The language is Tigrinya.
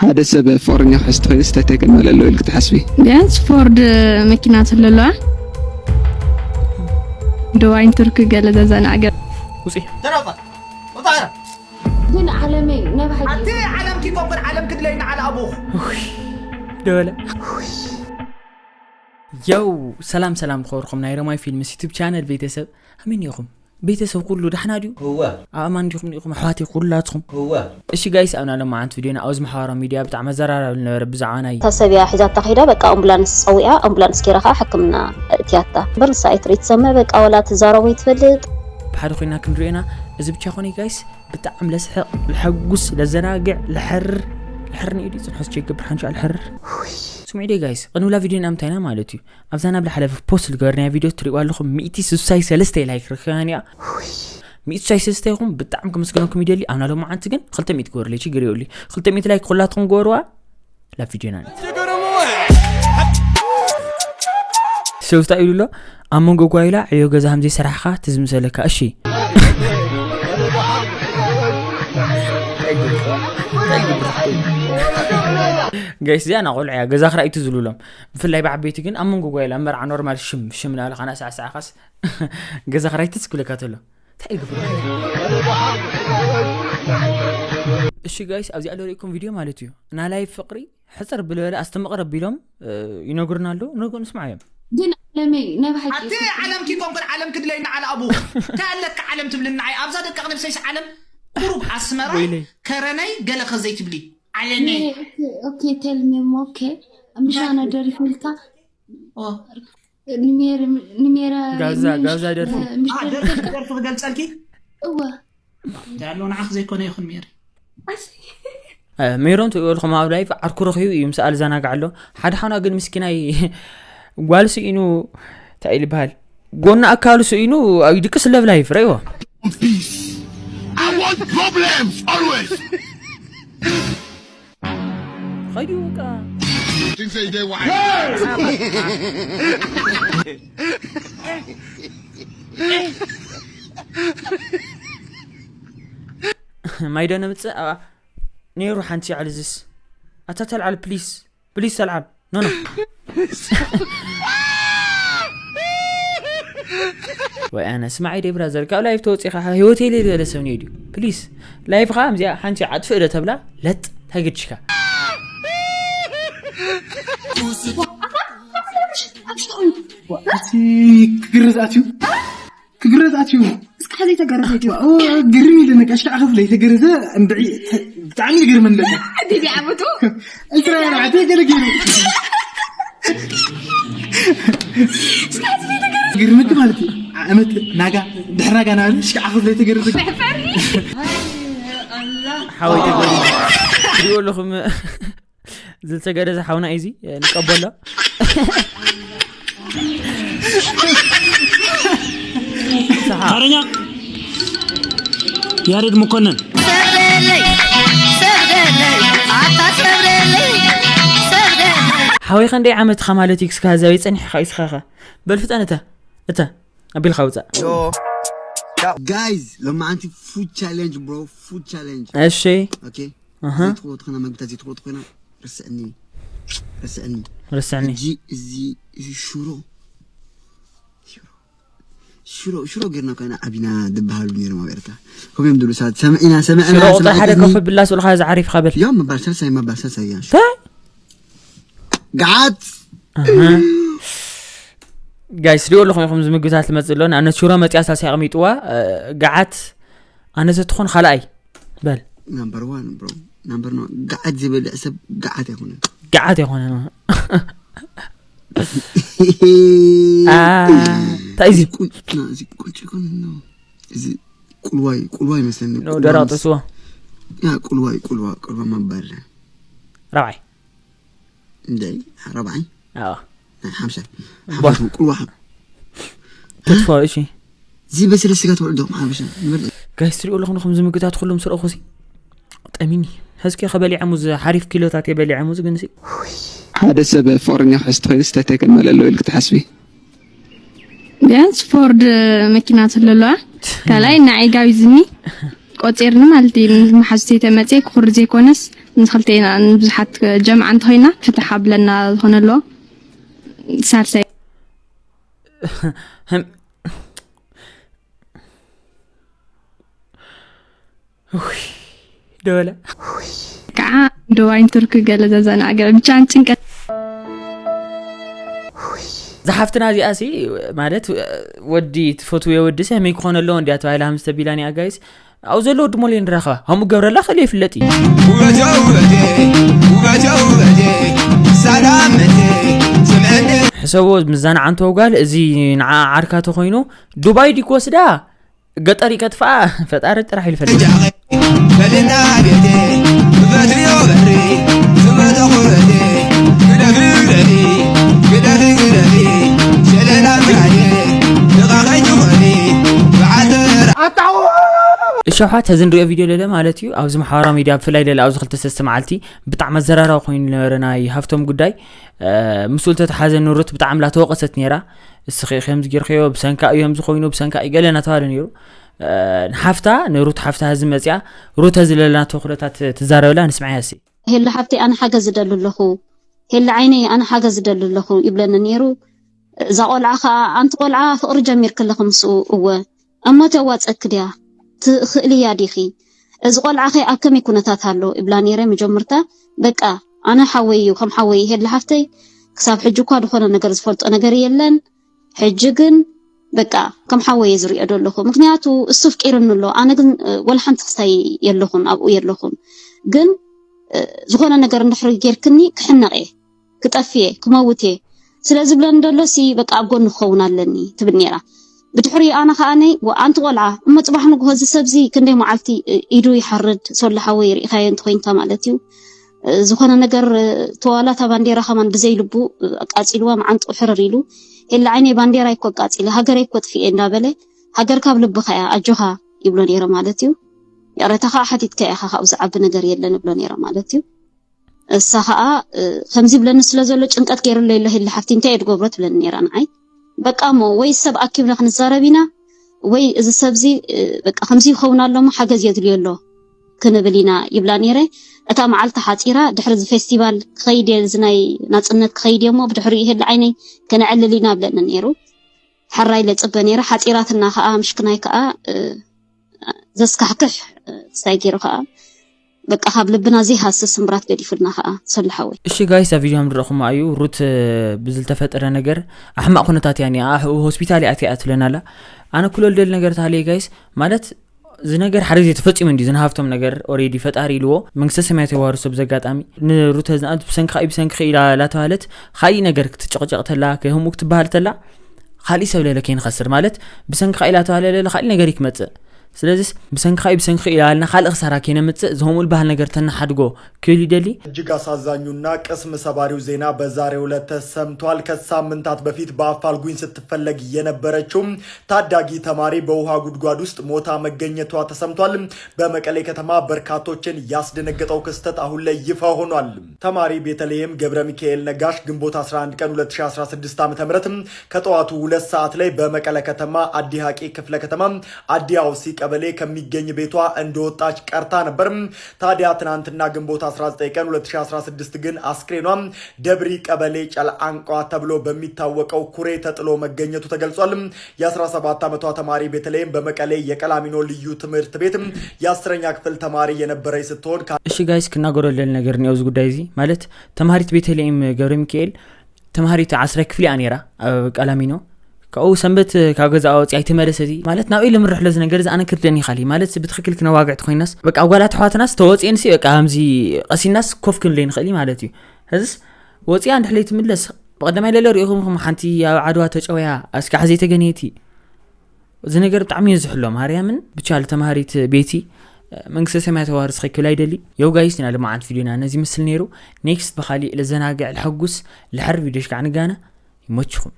ሓደ ሰብ ፍቕረኛ ክሕዝ ተኽእልስ እንታይ እንታይ ከማልእ ኣለዎ ኢልክ ትሓስቢ? ቢያንስ ፎርድ መኪና ትህሉ ኣለዋ። ዱባይን ቱርክ ገለ ዘዘናግዕ። ውፂ። ተረፈ ውጣ። ግን ዓለመይ ናይ ብሓቂ ኣቲ ዓለም ኪኮን ዓለም ክድለይ ንዓል ኣቡኽ ደበለ የው ሰላም ሰላም ዝኸበርኩም ናይ ረማይ ፊልምስ ዩቱብ ቻነል ቤተሰብ ኣመን ኢኹም? ቤተሰብ ኩሉ ዳሕና ድዩ? እወ ኣእማን ዲኹም ዲኹም ኣሕዋተይ ኩላትኹም? እወ እሺ ጋይስ ኣብ ናይ ሎማዓንቲ ቪድዮና ኣብዚ ማሕበራዊ ሚድያ ብጣዕሚ ኣዘራራቢ ዝነበረ ብዛዕባ ናይ እታ ሰብ እያ ሒዛታ ከይዳ በቃ ኣምቡላንስ ፀዊዓ ኣምቡላንስ ገይራ ከዓ ሕክምና እትያታ እምበር ንሳ ኣይትርኢ ትሰምዕ በቃ ወላ ትዛረቦ ይትፈልጥ ብሓደ ኮይና ክንሪኦ ኢና። እዚ ብቻ ኮነ ጋይስ ብጣዕሚ ለስሕቕ ለሐጉስ ለዘናግዕ ለሐርር ለሐርር ንኢዱ ፅንሖስ ቸይገብር ሓንሻ ለሐርር ስምዒ ደ ጋይስ ቅንብላ ቪድዮና ምንታይና ማለት እዩ። ኣብዛ ናብ ዝሓለፈ ፖስት ዝገበርናያ ቪድዮ ትሪእዋ ኣለኹም ሚእቲ ስሳይ ሰለስተ ላይክ ርክባን እያ። ሚእቲ ስሳይ ሰለስተ ይኹም ብጣዕሚ ከመስግነኩም ይደሊ ኣብና ሎማዓንቲ ግን ክልተ ሚእቲ ግበርለይ ችግር የብሉ። ክልተ ሚእቲ ላይክ ኩላትኩም ግበርዋ። ላብ ቪድዮና ንእቶ። ሸውስታ ኢሉ ኣሎ ኣብ መንጎ ጓይላ ዕዮ ገዛ ከም ዘይሰራሕኻ ትዝምሰለካ እሺ። ጋይስ እዚኣ ናቆልዑ እያ ገዛ ክራይ ትዝሉሎም ብፍላይ ብዓበይቲ ግን ኣብ መንጎ ጓይላ መርዓ ኖርማል ሽም ሽም ናበልካ ናሳዕሳዕካስ ገዛ ክራይ ትስክብለካ ተሎ እንታይ እዩ ግብሩ? እሺ ጋይስ ኣብዚኣ ለሪእኩም ቪድዮ ማለት እዩ ናላይ ፍቅሪ ሕፅር ብልበለ ኣስተምቕር ኣቢሎም ይነግሩና ኣለዉ ንርግኡ ንስማዕ እዮም ግን ዓለመይ ናይ ብሓቂ ኣቲ ዓለም ኪኮን ዓለም ክድለይ ንዓል ኣቡ እንታይ ኣለካ ዓለም ትብሊ ንዓይ ኣብዛ ደቂ ኣንስተይስ ዓለም ቁሩብ ኣስመራ ወይለይ። ከረነይ ገለ ከዘይ ትብሊ ዓለመይ ኦኬ ቴልሚ ኦኬ ምሻና ደሪፈልካ ኦ፣ ንሜር ንሜራ ጋብዛ ጋብዛ ደርፊ ኣ፣ ደርፊ ደርፊ ክገልፀልኪ እወ እንታይ ኣሎ ንዓኽ ዘይኮነ ይኹን ሜሪ ሜሮን ትሪእዎ ኣለኹም ኣብ ላይፍ ዓርኩ ረኺቡ እዩ ምስ ኣልዛናግዕ ኣሎ ሓደ ሓና ግን ምስኪናይ ጓል ስኢኑ እንታይ እዩ ዝበሃል ጎና ኣካሉ ስኢኑ ኣብ ድቅስ ለብ ላይፍ ረእይዎ Peace. I want problems always. ኸይዱ በቃ Things say they want. ማይዶ ነምፅእ ኣብኣ ነይሩ ሓንቲ ሸዕል ዝስ ኣታ ተልዓል ፕሊስ ፕሊስ ተልዓል ኖ ኖ ወይ ኣነ ስማዒ ደይ ብራዘር ካብ ላይፍ ተወፂኻ ህይወተይ ለይ ዝበለ ሰብ ነይ ድዩ ፕሊስ ላይፍኻ እዚኣ ሓንቲ ኣጥፍእ ዶ ተብላ ለጥ ታይገድሽካ ክግረዝ ኣትዩ ክግረዝ ኣትዩ እስካ ዘይተገረዘ ድዩ ግርም ኢለ ነቃ ሽዓ ክፍለ የተገረዘ እንድዒ ብጣዕሚ ዝግርመን ደሎ ዲዚ ዓመቱ ዕስራ ኣርባዕተ ገለ ገይሩ ግርምቲ ማለት እዩ ዓመት ናጋ ድሕር ናጋ ናበለ ሽዓ ክፍለ የተገረዘ ሓወይ ተገሪዙ ትሪእዎ ኣለኹም ዝተገረዘ ሓውና እዩ እዚ ንቀበሎ ተረኛ ያሬድ መኮንን ሓወይ ከንደይ ዓመትኻ ማለት እዩ ክስካ ህዛበይ ጸኒሕኻ እዩ ስኻኸ በል ፍጠን እተ እተ ኣቢልካ ውፃእ ጋይዝ ሎማዓንቲ ፉድ ቻሌንጅ ብሮ ፉድ ቻሌንጅ እሺ ኦኬ ኣሃ። ዘይትኽእሎ ትኾና መግብታት ዘይትኽእሎ ትኾና ርስዕኒ ርስዕኒ ርስዕኒ ሕጂ እዚ እዚ ሽሮ ሽሮ ሽሮ ሽሮ ጌርና ኮይና ዓቢና ዝበሃሉ ነይሮም ኣብ ኤርትራ ከምኡ እዮም ዝብሉ ሰባት ሰምዒና ሰምዕና ሽሮ ቁፅሪ ሓደ ሰማዒትኒ- ኮፍ ብላ ስኡልካ እዚ ዓሪፍካ በል እዮም ምባል ሳልሳይ ምባል ሳልሳይ እያ እንታይ ገዓት ጋይስ ሪኦ ኣለኹም ኢኹም ዝምግብታት ትመፅእ ኣሎ ንኣብነት ሽሮ መፅያ ሳሲ ኣቕሚጥዋ ገዓት ኣነ ዘትኾን ካልኣይ በል ናምበር ዋን ብሮ ናምበር ኖ ገዓት ዝበልዕ ሰብ ገዓት ኣይኮነን ገዓት ኣይኮነ እንታይ እዚ ቁልጭ ቁልጭ ይኮን እዚ ቁልዋይ ቁልዋይ ይመስለኒ ደራቕ ጥስዋ ያ ቁልዋይ ቁልዋ ቁልዋ መባል ራብዓይ እንደይ ረብዓይ ኣዎ ናይ ሓምሻይ ሓምሻይ ቁልዋ ሓ- ክትፎ እሺ እዚ በስለ ስጋ ትበልዑ ዶ ሓምሻ ንበል ጋይስ ትሪኦ ኣለኹም ነኹም ዝምግታት ኩሎም ስረኹ ሲ ጠሚኒ ሕዝኪ ከበሊዐ ሙዝ ሓሪፍ ኪሎታት የበሊዐ ሙዝ ግን ሲ ሓደ ሰብ ፍቕረኛ ክሕዝ ተኽእልስ እንታይ እንታይ ከማልእ ኣለዎ ኢልክ ትሓስቢ? ቢያንስ ፎርድ መኪና ትህሉ ኣለዋ ካልኣይ ንዓይ ጋቢዝኒ ቆፂርኒ ማለት እዩ። ንመሓዙተይ ተመፅየ ክኹሪ ዘይኮነስ ንክልተና ንብዙሓት ጀምዓ እንተኮይና ፍትሕ ኣብለና ዝኾነ ኣለዎ። ሳልሳይ ውይ፣ ደወለ ከዓ ዱባይን ቱርክ ገለ ዘዘናግዕ ብቻ ጭንቀት ዝሓፍትና እዚኣ ሲ ማለት ወዲ ትፈትውዮ ወዲ ሲ ከመይ ክኾነ ኣለዎ እንዲያ ተባሂላ ከም ዝተቢላኒ ኣጋይስ ኣብኡ ዘሎ ወዲ ሞሌ ንራኸባ ከምኡ ገብረላ ክእል ይፍለጥ እዩ ውበቴ ውበቴ ውበቴ ውበቴ ሰላመቴ ስምዕኔ ሕሰቦ ምዛና ዓንተው ጓል እዚ ንዓ ዓርካ ተኮይኑ ዱባይ ዲክ ወስዳ ገጠር ይከትፋ ፈጣሪ ጥራሕ ይልፈልጥ እጃኸ በልና ቤቴ ውበትዮ በሪ ዝመተ ኩበቴ ግደፊ ግደፊ ግደፊ ግደፊ ሸለላ ምራየ ልቓኸይ ትኾኒ ብዓተራ እሸውሓት እዚ ንሪኦ ቪድዮ ለለ ማለት እዩ ኣብዚ ማሕበራዊ ሚድያ ብፍላይ ለለ ኣብዚ ክልተ ሰለስተ መዓልቲ ብጣዕሚ ኣዘራራቢ ኮይኑ ዝነበረ ናይ ሃፍቶም ጉዳይ ምስኡ ዝተተሓዘ ንሩት ብጣዕሚ ላ ተወቀሰት ነይራ እስኺ ከምዚ ጌርክዮ ብሰንካ እዮም ዝኾይኑ ብሰንካ እዩ ገለ እናተባለ ነይሩ ንሓፍታ ንሩት ሓፍታ ህዚ መፅያ ሩት ህዚ ለለናቶ ኩነታት ትዛረበላ ንስምዐያ ሲ ሄሎ ሓፍተይ ኣነ ሓገዝ ዝደሉ ኣለኹ ሄሎ ዓይነይ ኣነ ሓገዝ ዝደሉ ኣለኹ ይብለኒ ነይሩ እዛ ቆልዓ ከዓ ኣንቲ ቆልዓ ፍቅሪ ጀሚርኪ ኣለኺ ምስኡ እወ እሞ ተዋፀኪ ድያ ትኽእልያ ዲኺ እዚ ቆልዓ ከ ኣብ ከመይ ኩነታት ኣሎ ይብላ ነይረ መጀመርታ በቃ ኣነ ሓወይ እዩ ከም ሓወይ ሄሎ ሓፍተይ ክሳብ ሕጂ እኳ ዝኾነ ነገር ዝፈልጦ ነገር የለን ሕጂ ግን በቃ ከም ሓወይ ዝሪኦ ዘለኹ ምክንያቱ እሱ ፍቂርኒ ኣሎ ኣነ ግን ወላ ሓንቲ ክስታይ የለኹን ኣብኡ የለኹን ግን ዝኾነ ነገር እንድሕር ጌርክኒ ክሕነቕ እየ ክጠፍእ እየ ክመውት እየ ስለ ዝብለኒ ደሎ ሲ በቃ ኣብ ጎኒ ክኸውን ኣለኒ ትብል ነይራ ብድሕሪኡ ኣነ ከዓነይ ኣንቲ ቆልዓ እሞ ፅባሕ ንግሆ እዚ ሰብዚ ክንደይ መዓልቲ ኢዱ ይሓርድ ሶሎ ሓወይ ርኢኻዮ እንተኮይንካ ማለት እዩ ዝኾነ ነገር ተዋላ እታ ባንዴራ ከማን ብዘይ ልቡ ኣቃፂልዋ መዓንጥኡ ሕርር ኢሉ ሄላ ዓይነይ ባንዴራ ይኮ ኣቃፂለ ሃገረይ ይኮ ጥፊኤ እንዳበለ ሃገር ካብ ልብኻ እያ ኣጆኻ ይብሎ ነይረ ማለት እዩ ይቕረታ ከዓ ሓቲትካ ኢኻ ካብኡ ዝዓቢ ነገር የለን ይብሎ ነይረ ማለት እዩ እሳ ከዓ ከምዚ ይብለኒ ስለ ዘሎ ጭንቀት ገይርለይ ኣሎ ሄላ ሓፍቲ እንታይ እየ ድገብሮ ትብለኒ ነይራ ንዓይ በቃ እሞ ወይ ሰብ ኣኪብና ክንዛረብ ኢና ወይ እዚ ሰብዚ በቃ ከምዚ ይኸውን ኣሎ እሞ ሓገዝ የድልዮ ኣሎ ክንብል ኢና ይብላ ነይረ እታ መዓልቲ ሓፂራ ድሕሪ እዚ ፌስቲቫል ክኸይድ እየ እዚ ናይ ናፅነት ክኸይድ እየ እሞ ብድሕሪ ይሄድ ዓይነይ ከነዕልል ኢና ብለኒ ነይሩ ሕራይ ለፅበ ነይረ ሓፂራትና ከዓ ምሽክናይ ከዓ ዘስካሕክሕ ክስታይ ገይሩ ከዓ በቃ ካብ ልብና ዘይሃስስ ስምብራት ገዲፉልና ከዓ ሰልሓወይ እሺ ጋይስ ኣብ ቪድዮ ምድረኹም እዩ ሩት ብዝልተፈጠረ ነገር ኣሕማቕ ኩነታት እያ ኒኣ ሆስፒታል እያ ኣትያ ትብለና ኣላ ኣነ ኩሎ ልደል ነገር ታሃለየ ጋይስ ማለት እዚ ነገር ሓደ ግዜ ተፈፂሙ እንዲ ዝንሃፍቶም ነገር ኦሬዲ ፈጣሪ ኢልዎ መንግስተ ሰማያት የዋርሶ ብዘጋጣሚ ንሩተ ዝንኣት ብሰንኪ እዩ ብሰንኪ ኢላ ላተባሃለት ካሊእ ነገር ክትጨቅጨቅ ተላ ከይህሙ ክትበሃል ተላ ካሊእ ሰብ ለለ ከይንኸስር ማለት ብሰንኪ ኢላ ተባለ ለለ ካሊእ ነገር ይክመፅእ ስለዚስ ብሰንኪ እዩ ብሰንኪ ኢላልና ካልእ ክሳራ ከይነምፅእ ዝኸምኡ ዝበሃል ነገር ተናሓድጎ ክብል ይደሊ እጅግ አሳዛኙና ቅስም ሰባሪው ዜና በዛሬው ዕለት ተሰምቷል። ከሳምንታት በፊት በአፋልጉኝ ስትፈለግ የነበረችው ታዳጊ ተማሪ በውሃ ጉድጓድ ውስጥ ሞታ መገኘቷ ተሰምቷል። በመቀሌ ከተማ በርካቶችን ያስደነገጠው ክስተት አሁን ላይ ይፋ ሆኗል። ተማሪ ቤተልሔም ገብረ ሚካኤል ነጋሽ ግንቦት አስራ አንድ ቀን ሁለት ሺ አስራ ስድስት ዓመተ ምህረት ከጠዋቱ ሁለት ሰዓት ላይ በመቀለ ከተማ አዲ ሀቂ ክፍለ ከተማ አዲ አውሲ ቀበሌ ከሚገኝ ቤቷ እንደወጣች ቀርታ ነበር። ታዲያ ትናንትና ግንቦት አስራ ዘጠኝ ቀን ሁለት ሺ አስራ ስድስት ግን አስክሬኗ ደብሪ ቀበሌ ጨልአንቋ ተብሎ በሚታወቀው ኩሬ ተጥሎ መገኘቱ ተገልጿል። የ አስራ ሰባት ዓመቷ ተማሪ ቤተልሔም በመቀሌ የቀላሚኖ ልዩ ትምህርት ቤት የአስረኛ ክፍል ተማሪ የነበረች ስትሆን ከ- እሺ ጋይስ ክናገሮ ለል ነገር እኒኦ እዚ ጉዳይ እዚ ማለት ተማሃሪት ቤተልሔም ገብረ ሚካኤል ተማሃሪት ዓስራይ ክፍሊ እያ ነይራ ኣብ ቀላሚኖ ካብኡ ሰንበት ካብ ገዛ ወፂ ኣይተመለሰ እዚ ማለት ናብኡ ልምርሕ ለዚ ነገር እዚ ኣነ ክርደን ይኻል ማለት ብትክክል ክነዋግዕ ተኮይናስ በቃ ጓላት ኣሕዋትናስ ተወፂኤንሲ በቃ ከምዚ ቀሲናስ ኮፍ ክንብለ ንኽእል ማለት እዩ ሕዝስ ወፂኣ እንድሕለይ ትምለስ ብቐደማይ ለለ ሪኢኹም ሓንቲ ኣብ ዓድዋ ተጨወያ ኣስካዕ ዘይተገነየቲ እዚ ነገር ብጣዕሚ እዩ ዝሕሎ ማርያምን ብቻ ተማሃሪት ቤቲ መንግስተ ሰማያት ተዋርስ ኸይክብል ኣይደሊ የው ጋይስ ኢና ልማዓንት ቪድዮና ነዚ ምስል ነይሩ ኔክስት ብኻሊእ ለዘናግዕ ለሐጉስ ለሐር ቪድዮሽ ከዓ ንጋና ይመችኹም